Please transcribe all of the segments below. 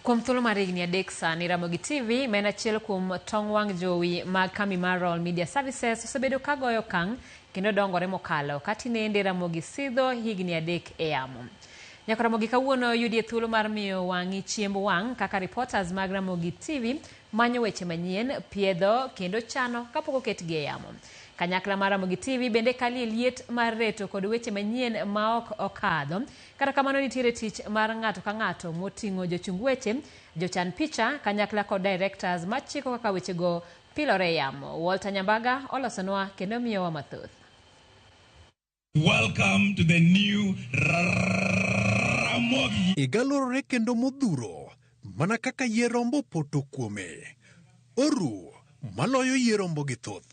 Kuom thuolo mar higni 3 sani, Ramogi TV, ma en achiel kuom tong wang' jowi mag kambi mar Royal Media Services, osebedo ka goyo okang' kendo dongore mokalo ka tinende Ramogi sidho higni 3 e yamo. Nyaka Ramogi kawuono yudie thuolo mar miyo wang'i chiemb wang' kaka reporters mag Ramogi TV manyo weche manyien, piedho kendo chano kapok oketgi e yamo. Kanyakla mar Ramogi TV bende kalie liet mar reto kod weche manyien maok okadho. Kata kamano nitiere tich mar ng'ato ka ng'ato moting'o jochung weche, jochan picha, kanyakla kod directors machiko kaka wechego pilore e yamo. Walter Nyambaga olosonwa kendo miyowa mathoth. Welcome to the new Ramogi. Higa lorore kendo modhuro mana kaka yie rombo poto kuome. Oru maloyo yie rombo gi thoth.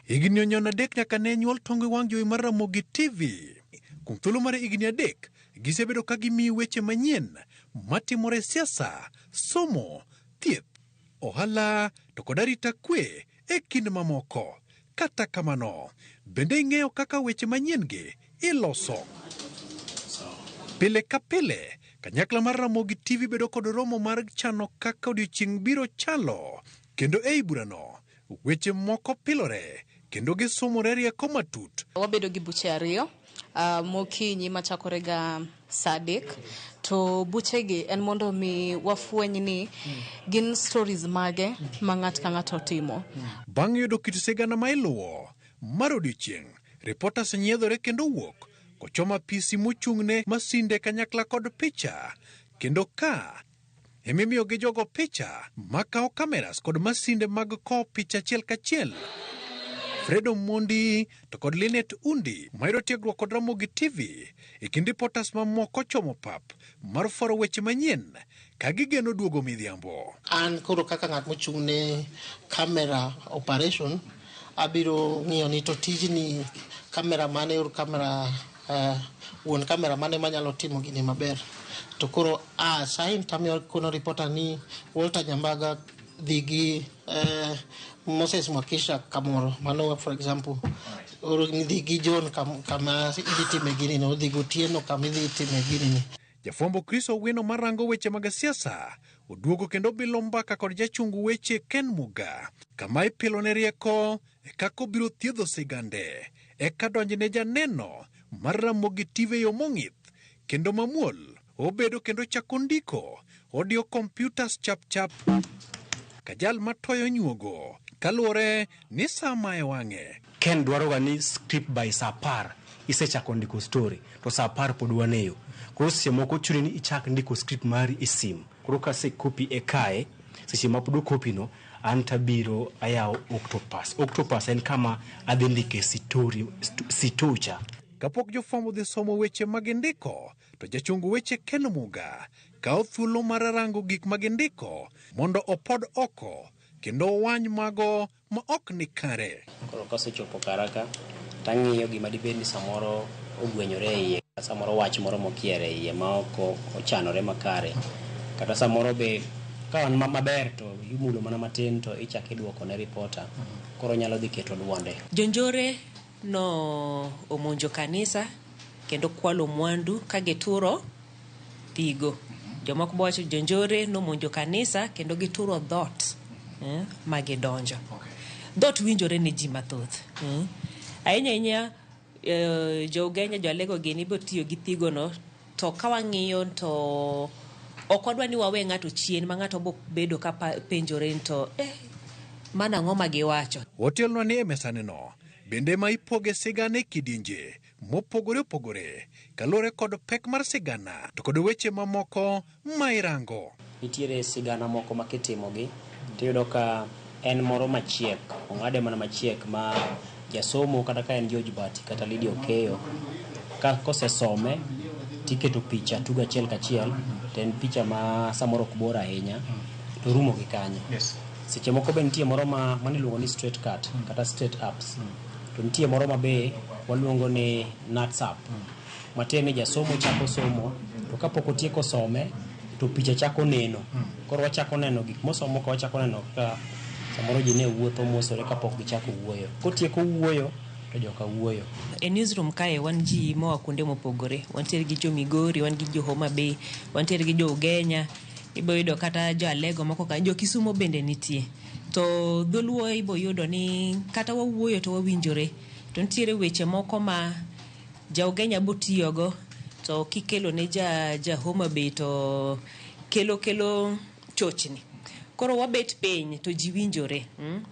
Higni onyono 3 nyaka ne nyuol tonge wang' jowi mar Ramogi TV. Kuom thuolo mar higni 3, gisebedo ka gimiyi weche manyien matimore e siasa, somo, thieth, ohala to kod arita kwe e kind mamoko. Kata kamano, bende ing'eyo kaka weche manyien gi iloso? Pile ka pile, kanyakla mar Ramogi TV bedo kod romo mar chano kaka odiochieng' biro chalo, kendo ei burano, weche moko pilore kendo gisomore rieko matut. Wabedo gi buche 2, mokinyi machakore ga saa 3, to buchegi en mondo mi wafweny ni gin stories mage ma ng'at ka ng'ato timo. Bang' yudo kit sigana ma iluwo mar odiochieng', reporters nyiedhore kendo wuok kochomo apisi mochung'ne masinde kanyakla kod picha, kendo ka emimiyo gi jogo picha makawo cameras kod masinde mag kowo picha achiel kachiel. Fred Omondi to kod Linet Undi mayudo tiegruok kod Ramogi TV e kind reporters mamoko chomo pap mar fwaro weche manyien ka gigeno duogo midhiambo. An koro kaka ng'at mochung' ne camera operation, abiro ng'iyo ni to tijni camera mane or camera, wuon camera mane manyalo timo gini maber. To koro a assign tamiyo kono reporter ni Walter Nyambaga dhi gi Moses Mwakisha kamoro, mano for example, or dhi gi John kama idhi time gini no, dhi gotieno kama idhi time gini ni. Jafwambo Chris Owino marango weche mag siasa oduogo kendo bilo mbaka kod jachung weche Ken Muga kama ipilone rieko e kaka obiro thiedho sigande eka donjne janeno mar Ramogi TV e yo mong'ith kendo mamuol. Obedo kendo chako ndiko, odiyo computers chap chap ka jal matoyo nyuogo kaluwore ni sa mae wang'e. Ken dwaroga ni script by saa 10 isechako ndiko story to saa 10 pod waneyo. Koro seche moko chuni ni ichak ndiko script mari e sim. Koro kase copy e kae, seche ma pod okopi no, an tabiro ayawo Octopus. Octopus en kama adhi ndike sitocha. Kapok jofwambo dhi somo weche ma gindiko, to jachung weche Ken Muga kawo thuolo mar rango gik ma gindiko mondo opod oko kendo owany mago ma ok ni kare. Koro kasechopo kara ka, tang'iyo gima dibed ni samoro ogwenyore e iye, kata samoro wach moro mokier e iye ma ok ochanore makare. Kata samoro be ka wan maber to imulo mana matin to ichako iduoko ne reporter, koro nyalo dhi keto duonde. Jonjore no omonjo kanisa kendo kwalo mwandu ka gituro thigo. Jomoko bo wacho jonjore nomonjo kanisa kendo gituro dhoot, ma gidonjo. Dhoot winjore ne ji mathoth. Ahinya ahinya, jo Ugenya, jo Alego gini ibiro tiyo gi thigo no, to ka wang'iyo to ok wadwa ni wawe ng'ato chien ma ng'ato bo bedo ka penjore ni to, mano ang'o ma giwacho. Otelnwa ni e mesane no bende ma ipoge sigana e kidienje mopogore opogore kaluwore kod pek mar sigana to kod weche mamoko ma irango. Nitiere sigana moko ma kitimogi tiyudo ka en moro machiek, ong'ade mana machiek ma jasomo kata ka en George Bati kata Lydia Okeyo ka kosesome tiketo picha tugo achiel kachiel to en picha ma samoro ok bor ahinya to rumo gi kanyo. Seche moko be nitie moro ma mano iluongo ni straight cut kata straight ups. To nitie moro ma be waluongo ni nuts up. Matiende ni jasomo chako somo to kapok otieko some to picha chako neno. Koro wachako neno gik mosomo ka wachako neno ka samoro ji ne wuotho mosore kapok gichako wuoyo. Kotieko wuoyo to joka wuoyo. E newsroom kae wan ji moa kuonde mopogore. Wantiere gi jo Migori, wan gi jo Homa Bay, wantiere gi jo Ugenya, ibo yudo kata jo Alego moko ka, jo Kisumo bende nitie. To dholuo ibo yudo ni kata wawuoyo to wawinjore. To nitiere weche moko ma ja Ugenya botiyogo to kikelo ne ja Homa Bay to kelo chochni. Koro wabet piny to ji winjore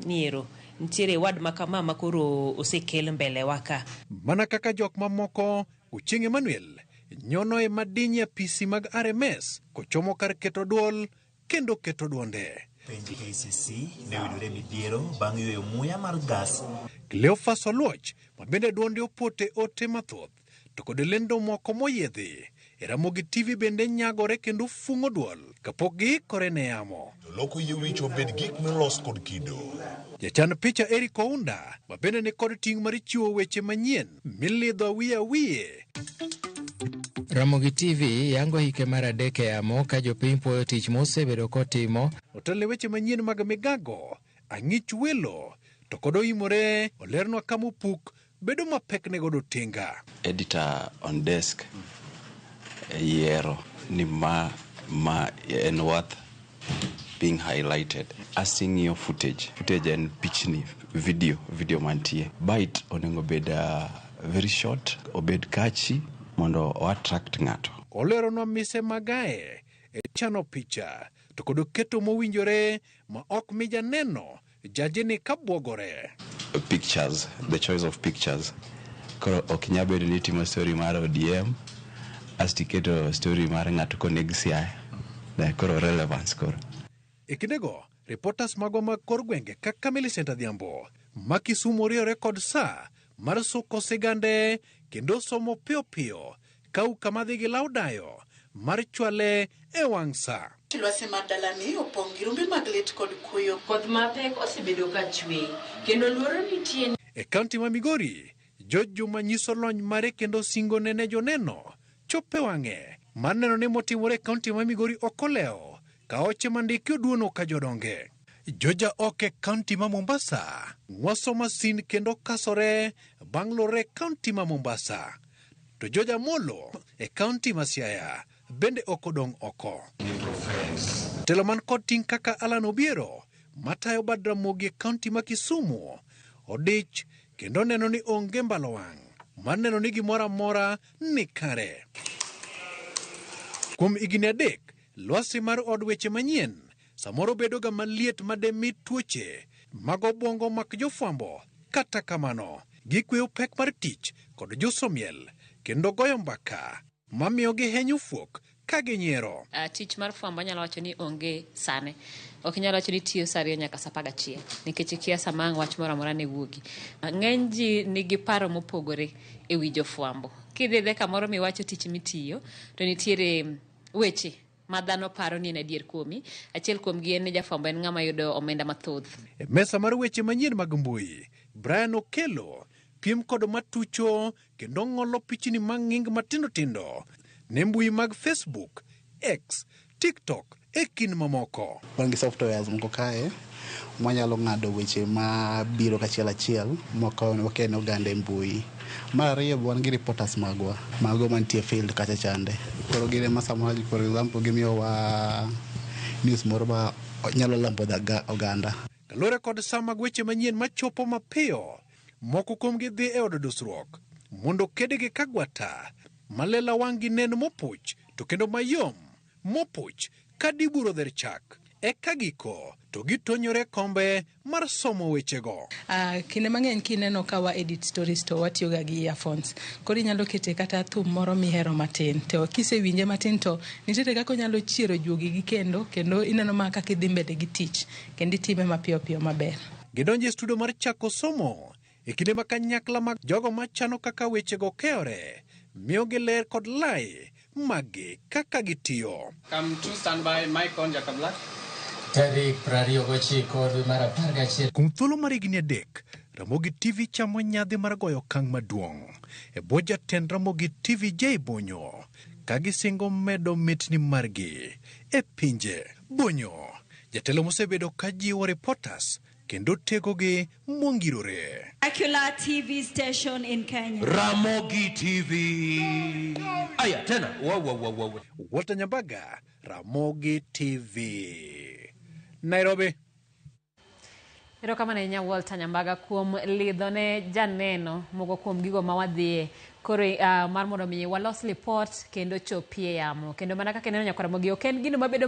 ni ero nitiere wad ma kama ma koro osekel mbele wa ka. Mana kaka jok mamoko, Ochieng' Emmanuel nyono e madiny e apisi mag RMS kochomo kar keto duol kendo keto duonde. Penj KCC ne oyudore midhiero bang' yweyo muya mar gas. Cleophas Oluoch ma bende duonde opote ote mathoth to kod lendo moko moyiedhi e Ramogi TV bende nyagore kendo fung'o duol kapok giikore ne yamo. Joloko yie wich obed gik molos kod kido. Jachan picha Eric Ounda ma bende ni kod ting' mar chiwo weche manyien milidho awiye awiye. Ramogi TV yango hike mar 3 e yamo ka jopiny puoyo tich mosebedo kotimo. Otelne weche manyien mag migago, ang'ich welo to kod oimore olernwa kama opuk bedo mapek ne godo tinga. Editor on desk yiero ni ma en worth being highlighted. Asing'iyo footage. Footage en pichni, video mantie. Bite onego bed very short, obed catchy mondo o attract ng'ato. Oleronwa mise magae e chano picha to kod keto mowinjore ma ok mi janeno jajini kabuogore. Pictures, the choice of pictures. Koro ok nyal bedo ni itimo story mar ODM asto iketo story mar ng'ato koneg Siaya. Koro relevance koro. E kindego, reporters magwa mag kor gwenge kaka Millicent Adhiambo ma Kisumu oriwore kod saa mar suko sigande kendo somo piyo piyo kau kama dhi gi law dayo mar chwale e wang' saa. Lwasi mar dalani opong' gi rumbi mag lit kod kuyo. Koth mapek osebedo ka chwe kendo luoro nitie. E kaunti ma Migori, George Juma nyiso lony mare kendo singo nene joneno chope wang'e mar neno ni motimore e kaunti ma Migori ok olewo ka oche mandiki oduono ka jodonge. Joja ok e kaunti ma Mombasa ng'waso masin kendo kasore bang' lore e kaunti ma Mombasa. To Joja Molo e kaunti ma Siaya bende ok odong' oko. Telo man kod ting' kaka Alan Obiero matayo bad Ramogi e kaunti ma Kisumu odich kendo neno ni onge mbalo wang' mar neno ni gimoro amora ni kare. Kuom higni 3, lwasi mar od weche manyien samoro bedo ga maliet mademi tuoche mag obwongo mak jofwambo. Kata kamano, gikweyo pek mar tich kod josomiel kendo goyo mbaka mamiyo gihenyo fuok ka ginyiero. Tich mar fwambo anyalo wacho ni onge sane. Ok inyalo wacho ni tiyo saa 2 nyaka saa 11 nikech ikia sama ang' wach moro amora ne wuogi. Ng'eny ji nigi paro mopogore e wi jofwambo. Kidhi dhe kamoro miwacho tich mitiyo to nitiere weche ma dhano paro ni en adier kuomi. Achiel kuomgi en ni jafwambo en ng'ama yudo omenda mathoth. E mesa mar weche manyien mag mbui, Brian Okelo piem kod matucho kendo ng'olo pichni mang'ing matindo tindo ne mbui mag Facebook, X, TikTok e kind mamoko. Wan gi softwares moko kae mwanyalo ng'ado weche ma biro kachiel achiel moko wakene oganda e mbui. Mar ariyo wan gi reporters magwa, mago mantie field kacha chande. Koro gin ema samoro for example gimiyowa news moro ma nyalo lambo oganda. Kaluwore kod saa mag weche manyien machopo mapiyo, moko kuomgi dhi e od dusruok mondo kedgi kagwata malela wang' gi nen mopuch to kendo mayom mopuch ka diburo dher chak. Eka giko to gitonyore kombe mar somo wechego. Kinde mang'eny kineno ka wa edit stories to watiyoga gi earphones. Koro inyalo kete kata thum moro mihero matin. To kisewinje matin to nitiere kaka onyalo chiero juogi gi kendo ineno ma kaka idhi mbele gi tich kendo itime mapiyo piyo maber. Gidonjo e studio mar chako somo e kinde ma kanyakla mag jogo machano kaka wechego keyore miyo gi ler kod lai magi kaka gitiyo. Come to stand by Mike on Jacob Black. Tarik 29 dwe mar 11. Kuom thuolo mar higni 3, Ramogi TV chamo nyadhi mar goyo okang' maduong' e bwo jatend Ramogi TV J Bonyo ka gisingo medo mitni margi e pinje. Bonyo, jatelo mosebedo ka jiwo reporters kendo tegogi mongirore. Regular TV station in Kenya. Ramogi TV. Aya tena. Wa wa wa wa. Walter Nyambaga, Ramogi TV. Nairobi. Erokamano ahinya Walter Nyambaga kuom lidho ne janeno moko kuom gigo ma wadhiye koro mar mondo mi walos lipot kendo chopie yamo kendo mana kaka ineno nyakwar Ramogi ok en gino mabedo.